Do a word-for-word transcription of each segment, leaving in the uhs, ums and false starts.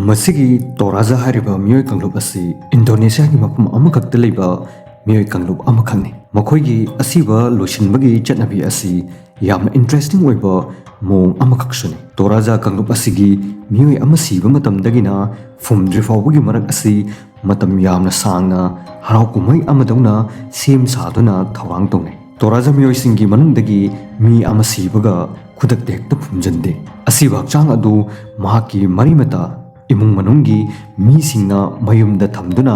ꯃꯁꯤꯒꯤ ꯇꯣꯔꯥꯖꯥ ꯍꯥꯏꯔꯤꯕ ꯃꯤꯑꯣꯏ ꯀꯥꯡꯂꯨꯞ ꯑꯁꯤ ꯏꯟꯗꯣꯅꯦꯁꯤꯌꯥꯒꯤ ꯃꯐꯝ ꯑꯃꯈꯛꯇ ꯂꯩꯕ ꯃꯤꯑꯣꯏ ꯀꯥꯡꯂꯨꯞ ꯑꯃꯈꯛꯅꯤ꯫ ꯃꯈꯣꯏꯒꯤ ꯑꯁꯤꯕ ꯂꯣꯏꯁꯤꯟꯕꯒꯤ ꯆꯠꯅꯕꯤ ꯑꯁꯤ ꯌꯥꯝꯅ ꯏꯟꯇꯔꯦꯁꯇꯤꯡ ꯑꯣꯏꯕ ꯃꯑꯣꯡ ꯑꯃꯈꯛꯁꯨꯅꯤ꯫ ꯇꯣꯔꯥꯖꯥ ꯀꯥꯡꯂꯨꯞ ꯑꯁꯤꯒꯤ ꯃꯤꯑꯣꯏ ꯑꯃ ꯁꯤꯕ ꯃꯇꯝꯗꯒꯤꯅ ꯐꯨꯝꯗ꯭ꯔꯤ ꯐꯥꯎꯕꯒꯤ ꯃꯔꯛ ꯑꯁꯤ ꯃꯇꯝ ꯌꯥꯝꯅ ꯁꯥꯡꯅ ꯍꯔꯥꯎ ꯀꯨꯝꯍꯩ ꯑꯃꯗꯧꯅ ꯁꯦꯝ ꯁꯥꯗꯨꯅ ꯊꯧꯔꯥꯡ ꯇꯧꯅꯩ꯫ ꯇꯣꯔꯥꯖꯥ ꯃꯤꯑꯣꯏꯁꯤꯡꯒꯤ ꯃꯅꯨꯡꯗꯒꯤ ꯃꯤ ꯑꯃ ꯁꯤꯕꯒ ꯈꯨꯗꯛꯇ ꯍꯦꯛꯇ ꯐꯨꯝꯖꯤꯟꯗꯦ꯫ ꯑꯁꯤꯕ ꯍꯛꯆꯥꯡ ꯑꯗꯨ ꯃꯍꯥꯛꯀꯤ ꯃꯔꯤꯃꯇ, ꯏꯃꯨꯡ ꯃꯅꯨꯡꯒꯤ ꯃꯤꯁꯤꯡꯅ ꯃꯌꯨꯝꯗ ꯊꯝꯗꯨꯅ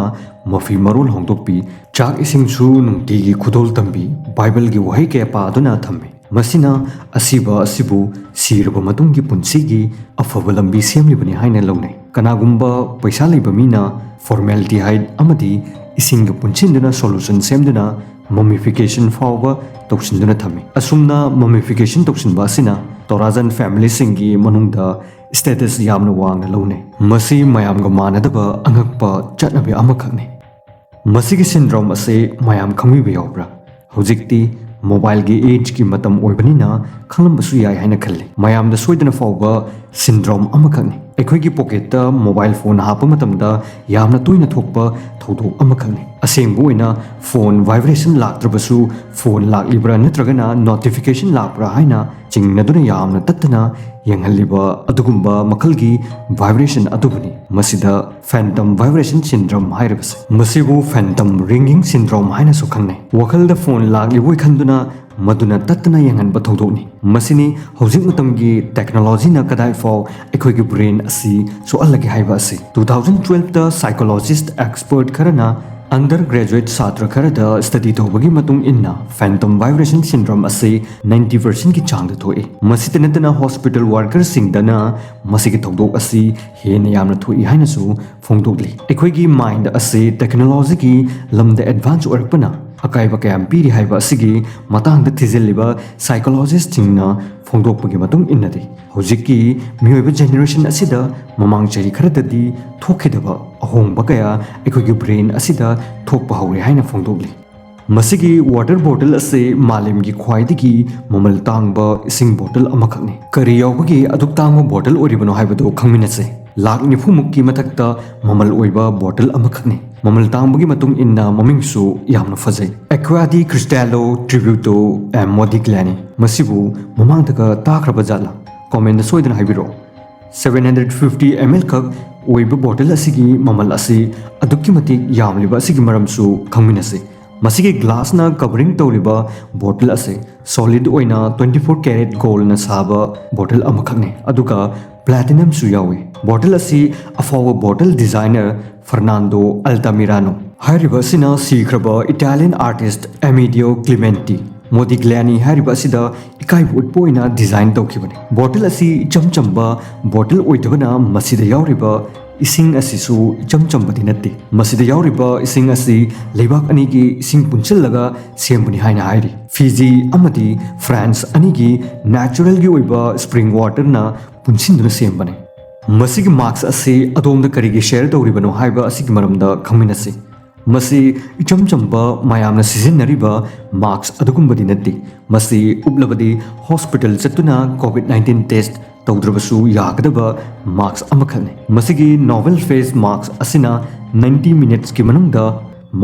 ꯃꯐꯤ ꯃꯔꯣꯜ ꯍꯣꯡꯗꯣꯛꯄꯤ, ꯆꯥꯛ ꯏꯁꯤꯡꯁꯨ ꯅꯨꯡꯇꯤꯒꯤ ꯈꯨꯗꯣꯜ ꯇꯝꯕꯤ, ꯕꯥꯏꯕꯜꯒꯤ ꯋꯥꯍꯩ ꯀꯌꯥ ꯄꯥꯗꯨꯅ ꯊꯝꯃꯤ꯫ ꯃꯁꯤꯅ ꯑꯁꯤꯕ ꯑꯁꯤꯕꯨ ꯁꯤꯔꯕ ꯃꯇꯨꯡꯒꯤ ꯄꯨꯟꯁꯤꯒꯤ ꯑꯐꯕ ꯂꯝꯕꯤ ꯁꯦꯝꯂꯤꯕꯅꯤ ꯍꯥꯏꯅ ꯂꯧꯅꯩ꯫ ꯀꯅꯥꯒꯨꯝꯕ ꯄꯩꯁꯥ ꯂꯩꯕ ꯃꯤꯅ ꯐꯣꯔꯃꯦꯜꯗꯤꯍꯥꯏꯗ ꯑꯃꯗꯤ ꯏꯁꯤꯡꯒ ꯄꯨꯟꯁꯤꯟꯗꯨꯅ ꯁꯣꯂꯨꯁꯟ ꯁꯦꯝꯗꯨꯅ ꯃꯃꯤꯐꯤꯀꯦꯁꯟ ꯐꯥꯎꯕ ꯇꯧꯁꯤꯟꯗꯨꯅ ꯊꯝꯃꯤ꯫ ꯑꯁꯨꯝꯅ ꯃꯃꯤꯐꯤꯀꯦꯁꯟ ꯇꯧꯁꯤꯟꯕ ꯑꯁꯤꯅ ꯇꯣꯔꯥꯖꯟ ꯐꯦꯃꯤꯂꯤꯁꯤꯡꯒꯤ ꯃꯅꯨꯡꯗ ꯁ꯭ꯇꯦꯇꯁ ꯌꯥꯝꯅ ꯋꯥꯡꯅ ꯂꯧꯅꯩ꯫ ꯃꯁꯤ ꯃꯌꯥꯝꯒ ꯃꯥꯟꯅꯗꯕ ꯑꯉꯛꯄ ꯆꯠꯅꯕꯤ ꯑꯃꯈꯛꯅꯤ꯫ ꯃꯁꯤꯒꯤ ꯁꯤꯟꯗ꯭ꯔꯣꯝ ꯑꯁꯤ ꯃꯌꯥꯝ ꯈꯪꯕꯤꯕ ꯌꯥꯎꯕ꯭ꯔꯥ? ꯍꯧꯖꯤꯛꯇꯤ ꯃꯣꯕꯥꯏꯜꯒꯤ ꯑꯦꯖꯀꯤ ꯃꯇꯝ ꯑꯣꯏꯕꯅꯤꯅ ꯈꯪꯂꯝꯕꯁꯨ ꯌꯥꯏ ꯍꯥꯏꯅ ꯈꯜꯂꯤ꯫ ꯃꯌꯥꯝꯗ ꯁꯣꯏꯗꯅ ꯐꯥꯎꯕ ꯁꯤꯟꯗ꯭ꯔꯣꯝ ꯑꯃꯈꯛꯅꯤ꯫ ꯑꯩꯈꯣꯏꯒꯤ ꯄꯣꯀꯦꯠꯇ ꯃꯣꯕꯥꯏꯜ ꯐꯣꯟ ꯍꯥꯞꯄ ꯃꯇꯝꯗ ꯌꯥꯝꯅ ꯇꯣꯏꯅ ꯊꯣꯛꯄ ꯊꯧꯗꯣꯛ ꯑꯃꯈꯛꯅꯤ꯫ ꯑꯁꯦꯡꯕ ꯑꯣꯏꯅ ꯐꯣꯟ ꯚꯥꯏꯕ꯭ꯔꯦꯁꯟ ꯂꯥꯛꯇ꯭ꯔꯕꯁꯨ ꯐꯣꯟ ꯂꯥꯛꯂꯤꯕ꯭ꯔꯥ ꯅꯠꯇ꯭ꯔꯒꯅ ꯅꯣꯇꯤꯐꯤꯀꯦꯁꯟ ꯂꯥꯛꯄ꯭ꯔꯥ ꯍꯥꯏꯅ ꯆꯤꯡꯅꯗꯨꯅ ꯌꯥꯝꯅ ꯇꯠꯇꯅ ꯌꯦꯡꯍꯜꯂꯤꯕ ꯑꯗꯨꯒꯨꯝꯕ ꯃꯈꯜꯒꯤ ꯚꯥꯏꯕ꯭ꯔꯦꯁꯟ ꯑꯗꯨꯕꯨꯅꯤ꯫ ꯃꯁꯤꯗ ꯐꯦꯟꯇꯝ ꯚꯥꯏꯕ꯭ꯔꯦꯁꯟ ꯁꯤꯟꯗ꯭ꯔꯣꯝ ꯍꯥꯏꯔꯤꯕꯁꯦ꯫ ꯃꯁꯤꯕꯨ ꯐꯦꯟꯇꯝ ꯔꯤꯡꯒꯤꯡ ꯁꯤꯟꯗ꯭ꯔꯣꯝ ꯍꯥꯏꯅꯁꯨ ꯈꯪꯅꯩ꯫ ꯋꯥꯈꯜꯗ ꯐꯣꯟ ꯂꯥꯛꯂꯤꯕꯣꯏ ꯈꯟꯗꯨꯅ ꯃꯗꯨꯅ ꯇꯠꯇꯅ ꯌꯦꯡꯍꯟꯕ ꯊꯧꯗꯣꯛꯅꯤ꯫ ꯃꯁꯤꯅꯤ ꯍꯧꯖꯤꯛ ꯃꯇꯝꯒꯤ ꯇꯦꯛꯅꯣꯂꯣꯖꯤꯅ ꯀꯗꯥꯏ ꯐꯥꯎ ꯑꯩꯈꯣꯏꯒꯤ ꯕ꯭ꯔꯦꯟ ꯑꯁꯤ ꯁꯣꯛꯍꯜꯂꯒꯦ ꯍꯥꯏꯕ ꯑꯁꯤ꯫ Two thousand twelve ꯇ psychologist expert ꯈꯔꯅ undergraduate ꯁꯥꯇ꯭ꯔ ꯈꯔꯗ ꯁ꯭ꯇꯗꯤ ꯇꯧꯕꯒꯤ ꯃꯇꯨꯡ ꯏꯟꯅ phantom vibration syndrome ꯑꯁꯤ ninety percent ꯀꯤ ꯆꯥꯡꯗ ꯊꯣꯛꯏ꯫ ꯃꯁꯤꯇ ꯅꯠꯇꯅ ꯍꯣꯁꯄꯤꯇꯥꯜ ꯋꯥꯔꯀꯔꯁꯤꯡꯗꯅ ꯃꯁꯤꯒꯤ ꯊꯧꯗꯣꯛ ꯑꯁꯤ ꯍꯦꯟꯅ ꯌꯥꯝꯅ ꯊꯣꯛꯏ ꯍꯥꯏꯅꯁꯨ ꯐꯣꯡꯗꯣꯛꯂꯤ꯫ ꯑꯩꯈꯣꯏꯒꯤ ꯃꯥꯏꯟꯗ ꯑꯁꯤ ꯇꯦꯛꯅꯣꯂꯣꯖꯤꯒꯤ ꯂꯝꯗ ꯑꯦꯗꯚꯥꯟꯁ ꯑꯣꯏꯔꯛꯄꯅ ꯑꯀꯥꯏꯕ ꯀꯌꯥꯝ ꯄꯤꯔꯤ ꯍꯥꯏꯕ ꯑꯁꯤꯒꯤ ꯃꯇꯥꯡꯗ ꯊꯤꯖꯤꯜꯂꯤꯕ ꯁꯥꯏꯀꯣꯂꯣꯖꯤꯁꯁꯤꯡꯅ ꯐꯣꯡꯗꯣꯛꯄꯒꯤ ꯃꯇꯨꯡ ꯏꯟꯅꯗꯤ, ꯍꯧꯖꯤꯛꯀꯤ ꯃꯤꯑꯣꯏꯕ ꯖꯦꯅꯦꯔꯦꯁꯟ ꯑꯁꯤꯗ ꯃꯃꯥꯡ ꯆꯍꯤ ꯈꯔꯗꯗꯤ ꯊꯣꯛꯈꯤꯗꯕ ꯑꯍꯣꯡꯕ ꯀꯌꯥ ꯑꯩꯈꯣꯏꯒꯤ ꯕ꯭ꯔꯦꯟ ꯑꯁꯤꯗ ꯊꯣꯛꯄ ꯍꯧꯔꯦ ꯍꯥꯏꯅ ꯐꯣꯡꯗꯣꯛꯂꯤ꯫ ꯃꯁꯤꯒꯤ ꯋꯥꯇꯔ ꯕꯣꯇꯜ ꯑꯁꯤ ꯃꯥꯂꯦꯝꯒꯤ ꯈ꯭ꯋꯥꯏꯗꯒꯤ ꯃꯃꯜ ꯇꯥꯡꯕ ꯏꯁꯤꯡ ꯕꯣꯇꯜ ꯑꯃꯈꯛꯅꯤ꯫ ꯀꯔꯤ ꯌꯥꯎꯕꯒꯤ ꯑꯗꯨꯛ ꯇꯥꯡꯕ ꯕꯣꯇꯜ ꯑꯣꯏꯔꯤꯕꯅꯣ ꯍꯥꯏꯕꯗꯨ ꯈꯪꯃꯤꯟꯅꯁꯤ꯫ ꯂꯥꯛ ꯅꯤꯐꯨꯃꯨꯛꯀꯤ ꯃꯊꯛꯇ ꯃꯃꯜ ꯑꯣꯏꯕ ꯕꯣꯇꯜ ꯑꯃꯈꯛꯅꯤ꯫ ꯃꯃꯜ ꯇꯥꯡꯕꯒꯤ ꯃꯇꯨꯡ ꯏꯟꯅ ꯃꯃꯤꯡꯁꯨ ꯌꯥꯝꯅ ꯐꯖꯩ꯫ Acqua di Cristallo Tributo a Modigliani꯫ ꯃꯁꯤꯕꯨ ꯃꯃꯥꯡꯗꯒ ꯇꯥꯈ꯭ꯔꯕ ꯖꯥꯠꯂꯥ? ꯀꯣꯃꯦꯟꯗ ꯁꯣꯏꯗꯅ ꯍꯥꯏꯕꯤꯔꯛꯑꯣ꯫ Seven hundred fifty ml ꯈꯛ ꯑꯣꯏꯕ ꯕꯣꯇꯜ ꯑꯁꯤꯒꯤ ꯃꯃꯜ ꯑꯁꯤ ꯑꯗꯨꯛꯀꯤ ꯃꯇꯤꯛ ꯌꯥꯝꯂꯤꯕ ꯑꯁꯤꯒꯤ ꯃꯔꯝꯁꯨ ꯈꯪꯃꯤꯟꯅꯁꯤ꯫ ꯃꯁꯤꯒꯤ ꯒ꯭ꯂꯥꯁꯅ ꯀꯚꯔꯤꯡ ꯇꯧꯔꯤꯕ ꯕꯣꯇꯜ ꯑꯁꯤ ꯁꯣꯂꯤꯗ ꯑꯣꯏꯅ twenty four carat goldꯅ ꯁꯥꯕ ꯕꯣꯇꯜ ꯑꯃꯈꯛꯅꯤ, ꯑꯗꯨꯒ ꯄ꯭ꯂꯥꯇꯤꯅꯝꯁꯨ ꯌꯥꯎꯏ꯫ ꯕꯣꯇꯜ ꯑꯁꯤ ꯑꯐꯥꯎꯕ ꯕꯣꯇꯜ ꯗꯤꯖꯥꯏꯅꯔ ꯐꯔꯅꯥꯟꯗꯣ ꯑꯜꯇꯥꯃꯤꯔꯥꯅꯣ ꯍꯥꯏꯔꯤꯕ ꯑꯁꯤꯅ ꯁꯤꯈ꯭ꯔꯕ ꯏꯇꯥꯂꯤꯌꯟ ꯑꯥꯔꯇꯤꯁ ꯑꯦꯃꯤꯗꯤꯌꯣ ꯀ꯭ꯂꯤꯃꯦꯟꯇꯤ ꯃꯣꯗꯤꯒ꯭ꯂꯤꯌꯥꯅꯤ ꯍꯥꯏꯔꯤꯕ ꯑꯁꯤꯗ ꯏꯀꯥꯏꯕ ꯎꯠꯄ ꯑꯣꯏꯅ ꯗꯤꯖꯥꯏꯟ ꯇꯧꯈꯤꯕꯅꯤ꯫ ꯕꯣꯇꯜ ꯑꯁꯤ ꯏꯆꯝ ꯆꯝꯕ ꯕꯣꯇꯜ ꯑꯣꯏꯗꯕꯅ ꯃꯁꯤꯗ ꯌꯥꯎꯔꯤꯕ ꯏꯁꯤꯡ ꯑꯁꯤꯁꯨ ꯏꯆꯝ ꯆꯝꯕꯗꯤ ꯅꯠꯇꯦ꯫ ꯃꯁꯤꯗ ꯌꯥꯎꯔꯤꯕ ꯏꯁꯤꯡ ꯑꯁꯤ ꯂꯩꯕꯥꯛ ꯑꯅꯤꯒꯤ ꯏꯁꯤꯡ ꯄꯨꯟꯁꯤꯜꯂꯒ ꯁꯦꯝꯕꯅꯤ ꯍꯥꯏꯅ ꯍꯥꯏꯔꯤ꯫ ꯐꯤꯖꯤ ꯑꯃꯗꯤ ꯐ꯭ꯔꯥꯟꯁ ꯑꯅꯤꯒꯤ ꯅꯦꯆꯔꯦꯜꯒꯤ ꯑꯣꯏꯕ ꯁ꯭ꯄ꯭ꯔꯤꯡ ꯋꯥꯇꯔꯅ ꯄꯨꯟꯁꯤꯟꯗꯨꯅ ꯁꯦꯝꯕꯅꯤ꯫ ꯃꯁꯤꯒꯤ ꯃꯥꯛꯁ ꯑꯁꯤ ꯑꯗꯣꯝꯗ ꯀꯔꯤꯒꯤ ꯁꯦꯌꯔ ꯇꯧꯔꯤꯕꯅꯣ ꯍꯥꯏꯕ ꯑꯁꯤꯒꯤ ꯃꯔꯝꯗ ꯈꯪꯃꯤꯟꯅꯁꯤ꯫ ꯃꯁꯤ ꯏꯆꯝ ꯆꯝꯕ ꯃꯌꯥꯝꯅ ꯁꯤꯖꯤꯟꯅꯔꯤꯕ ꯃꯥꯛꯁ ꯑꯗꯨꯒꯨꯝꯕꯗꯤ ꯅꯠꯇꯦ꯫ ꯃꯁꯤ ꯎꯞꯂꯕꯗꯤ ꯍꯣꯁꯄꯤꯇꯥꯜ ꯆꯠꯇꯨꯅ ꯀꯣꯚꯤꯗ nineteen test ꯇꯧꯗ꯭ꯔꯕꯁꯨ ꯌꯥꯒꯗꯕ ꯃꯥꯛꯁ ꯑꯃꯈꯛꯅꯤ꯫ ꯃꯁꯤꯒꯤ ꯅꯣꯕꯦꯜ ꯐꯦꯁ ꯃꯥꯛꯁ ꯑꯁꯤꯅ ninety minutesꯀꯤ ꯃꯅꯨꯡꯗ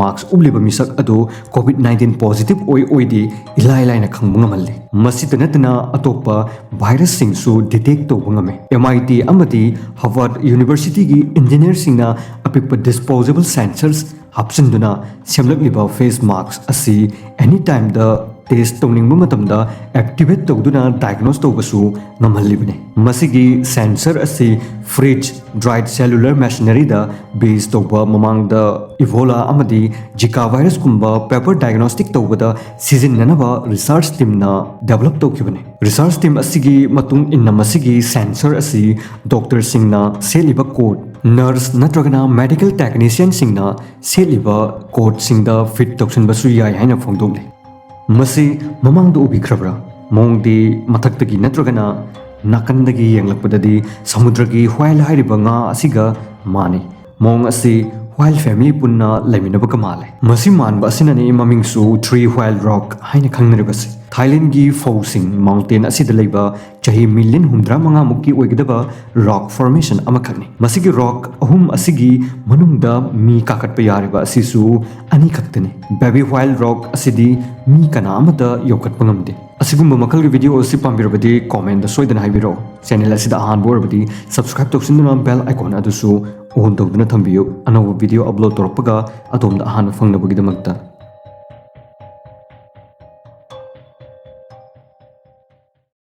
ꯃꯥꯛꯁ ꯎꯞꯂꯤꯕ ꯃꯤꯁꯛ ꯑꯗꯨ ꯀꯣꯚꯤꯗ nineteen positive ꯑꯣꯏ ꯑꯣꯏꯗꯦ ꯏꯂꯥꯏ ꯂꯥꯏꯅ ꯈꯪꯕ ꯉꯝꯍꯜꯂꯤ꯫ ꯃꯁꯤꯇ ꯅꯠꯇꯅ ꯑꯇꯣꯞꯄ ꯚꯥꯏꯔꯁꯁꯤꯡꯁꯨ detect ꯇꯧꯕ ꯉꯝꯃꯤ꯫ M I T ꯑꯃꯗꯤ Harvard Universityꯒꯤ ꯏꯟꯖꯤꯅꯤꯌꯔꯁꯤꯡꯅ ꯑꯄꯤꯛꯄ disposable sensors ꯍꯥꯞꯆꯤꯟꯗꯨꯅ ꯁꯦꯝꯂꯛꯂꯤꯕ ꯐꯦꯁ ꯃꯥꯛꯁ ꯑꯁꯤ any timeꯗ test ꯇꯧꯅꯤꯡꯕ ꯃꯇꯝꯗ activate ꯇꯧꯗꯨꯅ diagnose ꯇꯧꯕꯁꯨ ꯉꯝꯍꯜꯂꯤꯕꯅꯤ꯫ ꯃꯁꯤꯒꯤ sensor ꯑꯁꯤ fridge, dried cellular machineryꯗ base ꯇꯧꯕ ꯃꯃꯥꯡꯗ ꯏꯕꯣꯂꯥ ꯑꯃꯗꯤ ꯖꯤꯀꯥ ꯚꯥꯏꯔꯁꯀꯨꯝꯕ paper diagnostic ꯇꯧꯕꯗ ꯁꯤꯖꯤꯟꯅꯅꯕ research teamꯅ develop ꯇꯧꯈꯤꯕꯅꯤ꯫ Research team ꯑꯁꯤꯒꯤ ꯃꯇꯨꯡ ꯏꯟꯅ ꯃꯁꯤꯒꯤ sensor ꯑꯁꯤ ꯗꯣꯛꯇꯔꯁꯤꯡꯅ ꯁꯦꯠꯂꯤꯕ coat, nurse ꯅꯠꯇ꯭ꯔꯒꯅ medical technicianꯁꯤꯡꯅ ꯁꯦꯠꯂꯤꯕ coatꯁꯤꯡꯗ fit ꯇꯧꯁꯤꯟꯕꯁꯨ ꯌꯥꯏ ꯍꯥꯏꯅ ꯐꯣꯡꯗꯣꯛꯂꯤ꯫ ꯃꯁꯤ ꯃꯃꯥꯡꯗ ꯎꯕꯤꯈ꯭ꯔꯕ꯭ꯔꯥ? ꯃꯑꯣꯡꯗꯤ ꯃꯊꯛꯇꯒꯤ ꯅꯠꯇ꯭ꯔꯒꯅ ꯅꯥꯀꯟꯗꯒꯤ ꯌꯦꯡꯂꯛꯄꯗꯗꯤ ꯁꯃꯨꯗ꯭ꯔꯒꯤ whale ꯍꯥꯏꯔꯤꯕ ꯉꯥ ꯑꯁꯤꯒ ꯃꯥꯟꯅꯩ꯫ ꯃꯑꯣꯡ ꯑꯁꯤ Whale family ꯄꯨꯟꯅ ꯂꯩꯃꯤꯟꯅꯕꯒ ꯃꯥꯜꯂꯦ꯫ ꯃꯁꯤ ꯃꯥꯟꯕ ꯑꯁꯤꯅꯅꯤ ꯃꯃꯤꯡꯁꯨ Three Whale Rock ꯍꯥꯏꯅ ꯈꯪꯅꯔꯤꯕꯁꯤ꯫ ꯊꯥꯏꯂꯦꯟꯒꯤ ꯐꯧꯁꯤꯡ mountain ꯑꯁꯤꯗ ꯂꯩꯕ ꯆꯍꯤ ꯃꯤꯂꯤꯌꯟ ꯍꯨꯝꯗ꯭ꯔꯥ ꯃꯉꯥ ꯃꯨꯛꯀꯤ ꯑꯣꯏꯒꯗꯕ rock formation ꯑꯃꯈꯛꯅꯤ꯫ ꯃꯁꯤꯒꯤ rock ꯑꯍꯨꯝ ꯑꯁꯤꯒꯤ ꯃꯅꯨꯡꯗ ꯃꯤ ꯀꯥꯈꯠꯄ ꯌꯥꯔꯤꯕ ꯑꯁꯤꯁꯨ ꯑꯅꯤꯈꯛꯇꯅꯤ꯫ Baby Whale Rock ꯑꯁꯤꯗꯤ ꯃꯤ ꯀꯅꯥ ꯑꯃꯠꯇ ꯌꯧꯈꯠꯄ ꯉꯝꯗꯦ꯫ ꯑꯁꯤꯒꯨꯝꯕ ꯃꯈꯜꯒꯤ video ꯑꯁꯤ ꯄꯥꯝꯕꯤꯔꯕꯗꯤ comment ꯁꯣꯏꯗꯅ ꯍꯥꯏꯕꯤꯔꯛꯑꯣ꯫ Channel ꯑꯁꯤꯗ ꯑꯍꯥꯟꯕ ꯑꯣꯏꯔꯕꯗꯤ subscribe ꯇꯧꯁꯤꯟꯗꯨꯅ bell icon ꯑꯗꯨꯁꯨ on ꯇꯧꯗꯨꯅ ꯊꯝꯕꯤꯌꯨ꯫ ꯑꯅꯧꯕ video upload ꯇꯧꯔꯛꯄꯒ ꯑꯗꯣꯝꯗ ꯑꯍꯥꯟꯕ ꯐꯪꯅꯕꯒꯤꯗꯃꯛꯇ꯫